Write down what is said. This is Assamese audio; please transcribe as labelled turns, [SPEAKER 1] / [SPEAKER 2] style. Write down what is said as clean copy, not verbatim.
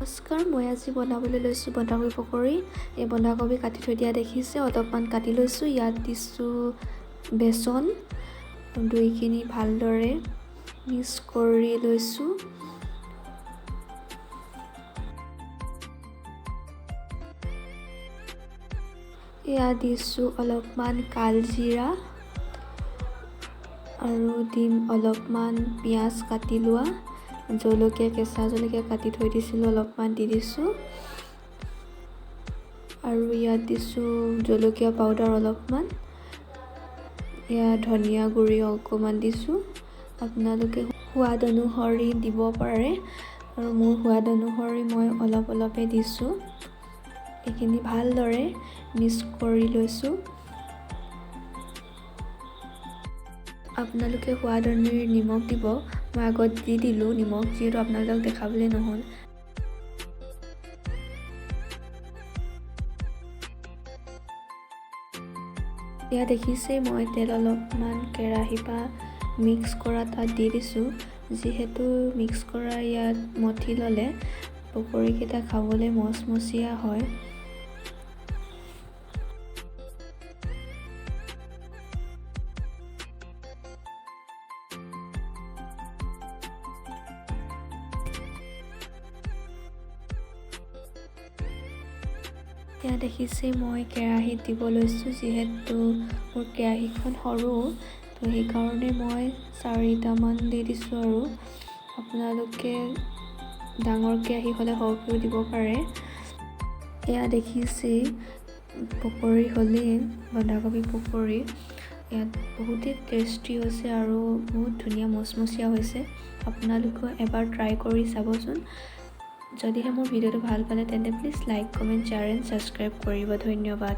[SPEAKER 1] নমস্কাৰ, মই আজি বনাবলৈ লৈছোঁ বন্ধাকবি পকৰি। এই বন্ধাকবি কাটি থৈ দিয়া দেখিছে, অলপমান কাটি লৈছোঁ। ইয়াত দিছোঁ বেচন, দুইখিনি ভালদৰে মিক্স কৰি লৈছোঁ। ইয়াত দিছোঁ অলপমান কালজিৰা আৰু দিম অলপমান পিঁয়াজ কাটি লোৱা, জলকীয়া, কেঁচা জলকীয়া কাটি থৈ দিছিলোঁ, অলপমান দি দিছোঁ। আৰু ইয়াত দিছোঁ জলকীয়া পাউডাৰ অলপমান, ইয়াত ধনিয়া গুড়ি অকণমান দিছোঁ। আপোনালোকে সোৱাদ অনুসৰি দিব পাৰে আৰু মোৰ সোৱাদ অনুসৰি মই অলপ অলপে দিছোঁ। এইখিনি ভালদৰে মিক্স কৰি লৈছোঁ। আপোনালোকে সোৱাদ অনুসৰি নিমখ দিব। মই আগত দি দিলোঁ নিমখ, যিহেতু আপোনালোকক দেখাবলৈ নহ'ল। এয়া দেখিছেই, মই তেল অলপমান কেৰাহীৰ পৰা মিক্স কৰা তাত দি দিছোঁ। যিহেতু মিক্স কৰা ইয়াত মঠি ল'লে পকৰীকেইটা খাবলৈ মচমচীয়া হয়। এয়া দেখিছেই, মই কেৰাহীত দিব লৈছোঁ। যিহেতু মোৰ কেৰাহীখন সৰু, তো সেইকাৰণে মই 4টামান দি দিছোঁ। আৰু আপোনালোকে ডাঙৰ কেৰাহী হ'লে সৰহকৈও দিব পাৰে। এয়া দেখিছেই, পকৰি হ'লেই বন্ধাকবি পকৰি। ইয়াত বহুতেই টেষ্টি হৈছে আৰু বহুত ধুনীয়া মচমচীয়া হৈছে। আপোনালোকেও এবাৰ ট্ৰাই কৰি চাবচোন। যদিহে মোৰ ভিডিঅ'টো ভাল পালে তেন্তে please like, comment, share and subscribe কৰিব। ধন্যবাদ।